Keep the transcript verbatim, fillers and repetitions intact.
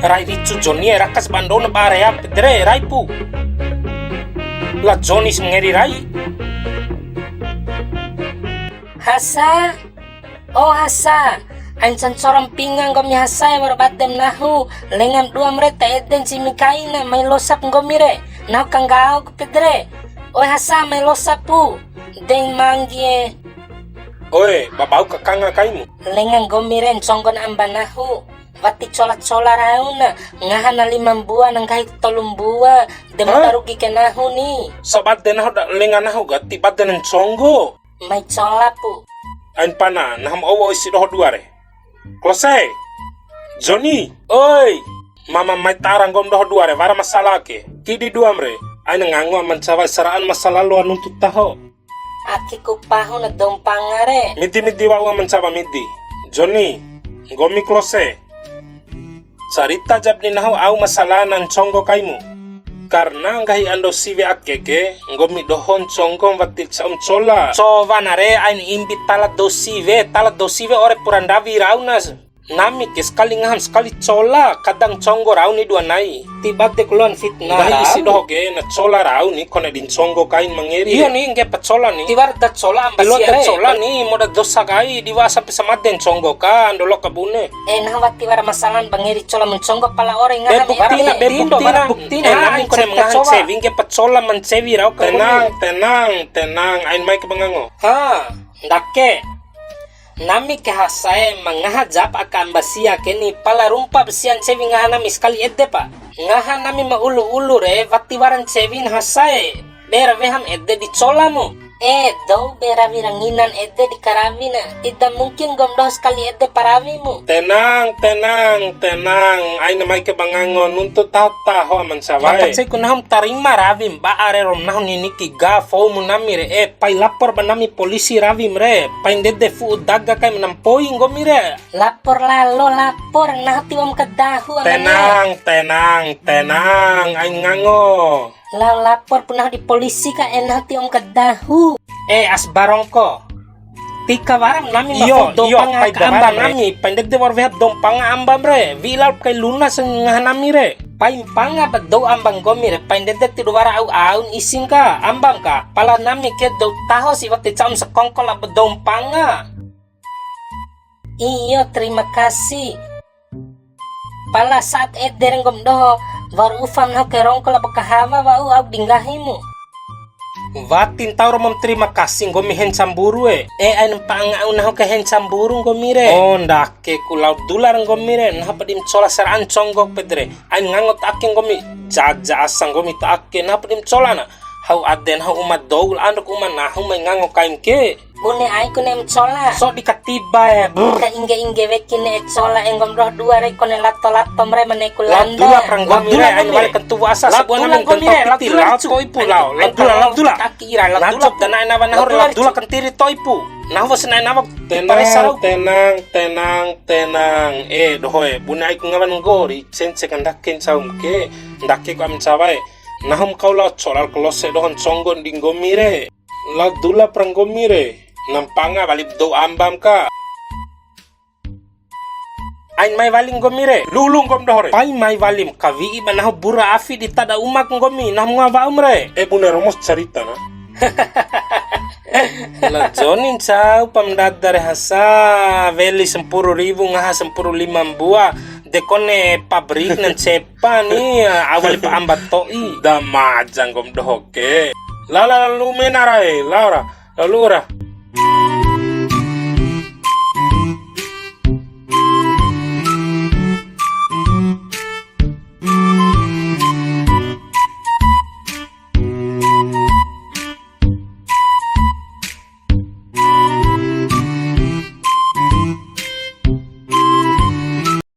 Rai ricu Joni e, raka si ba ndo na ba re, pede re, rai pu. La Joni si ma ngeri rai. Hasa, o Hasa, ain sancoro mpinga nggomi Hasa e, wa'ur badem nahu, lengam duam re ta ede ncimi kaina, mai losap nggomi re, nahu kanggao ku pede re. Oe Hasa, mai losap pu, deng manggi e. Oe, babau kakanga kaimu. Lenga nggomi re nconggon amba nahu. Wati cola-cola rauna, ngaha na lima mbua na nggahi tolu mbua, de ma Hah? Rugi ke nahu ni. Sabade nahu da lenga nahu ga ti bade na nconggo. Mai cola pu. Ain pana, nahu ma owo isi doho dua re. Klose. Joni, oi. Mama mai tara nggomi doho dua re, wara masala ke. Kidi duam re. Aina ngango aman cawa saraan masala loa nuntu taho. Ake ku pahu na dou mpanga re. Midi, midi, wa'u aman cawa midi. Joni, nggomi Klose. Carita jap ni nahu au masala na nconggo kaimu. Karena nggahi ando siwe ake ke, nggomi doho nconggo wati ca'um cola. Cowa na re, ain imbi tala dou siwe, tala dou siwe ore pura ndawi rau na. Nami ke sekali ngaham sekali cola, kadang conggo rau ni dua nai. Ti bade ku loan fitnah. Nggahi isi doho ke, na cola rau ni, kone di nconggo kain mangeri. Iyo ni, ngge pa cola ni. Tiwara da cola amba sia re. Cola ni, moda dosa kai, di wa'a sampe samade nconggo ka, ndolo ka bune. Eh, nah, wati wara masalan bangeri cola menconggo pala ore ngahan. Bukti na, be bukti na. Bukti na, nami kone mangahan cewi, ngge pa cola mancewi rau ka bune. Tenang, tenang, tenang, ain mai ke bangango. Ha, ndake. Nami ke Hasa e, ma ngaha jap aka amba sia ke ni, pala rumpa ba sia ncewi ngaha nami sakali ede pa. Ngaha nami ma ulu-ulu re, wati wara ncewi na Hasa e. Be ra weham ede di cola mu. Eh, dou be rawi ranginan ede di karawi na. Tidak mungkin nggomi doho sakali ede pa rawi mu. Tenang, tenang, tenang. Aina mai ke bangango nuntu taho-taho aman sawae. Maka cei ku nahu ma tarima rawim ba are rom nahu ni niki ga fou mu nami re. Eh, pai lapor ba nami polisi rawim re. Pai ndede fu'u daga kai ma na mpoi nggomi re. Lapor lalo, lapor. Nahu tiwa'um kadahu, amane. Tenang, tenang, tenang. Ain ngango. Lao lapor pu nahu di polisi ka, eh, nahu tiwa'um kadahu. Eh, as barongko. Tika waram nami ma fou dou mpanga aka amba nami. Pai ndede wa'ur weha dou mpanga ambam re. Wi'i lalo kai lunas ngaha nami re. Pai mpanga ba dou amba nggomi re, pai ndede tidu wara au-aun isin ka, ambam ka, pala nami ke dou taho si wati ca'um sakongko labo dou mpanga. Iyo, terima kasih. Pala saat ede re nggomi doho, wa'ur ufam nahu ke rongko labo kahawa wa'u au di nggahimu. Wati ntau romo ma terima kasih nggomi henca mburu e. Eh, ain mpanga au nahu ke henca mburu nggomi re. Oh, ndake ku lao dula ra nggomi re, nahu pa di ma cola sara'an conggo pede re. Ain ngango ta ake nggomi, jaja asa nggomi ta ake, nahu pa di ma cola na. Hau ade nahu uma dou, la ando ku uma nahu mai ngango kain ke. Bune ai ku ne'e ma cola. So di katiba e. Ka ingge-ingge weki ne'e cola e nggomi doho dua re kone lato-lato mre ma ne'e ku landa. Lao dula pra nggomi re, ain wali kentu wasa sabua nami nggomi re, lao dula to'i pu lao. Lao dula, lao dula. Kaki ira, lao dula. Dana nawa nahu lao dula kentiri to'i pu. Nahu wa'us na'e nawa. Tenang, tenang, tenang, tenang. Eh, doho e, bune ai ku ngawan nggori, cence ka ndake ncaum ke, ndake ku amin sawa e. Nahu ma kau lao cola la Klose doho nconggo ndi nggomi re. Lao dula pra nggomi re. Na mpanga wali ba dou ambam ka. Ain mai wali nggomi re. Lulu nggomi doho re. Pai mai walim, kawi'i ba nahu bura afi di tada umak nggomi, nahu ma ngawa wa'um re. Eh, bune romos carita na. La Joni ncau pa ma ndada re Hasa, weli sampuru riwu ngaha sampuru lima mbua, de kone pabrik na ncepa ni, awali pa amba to'i. Da maja nggomi doho ke. La, la, la, lu'u mena ra e, lao ra, la lu'u ra.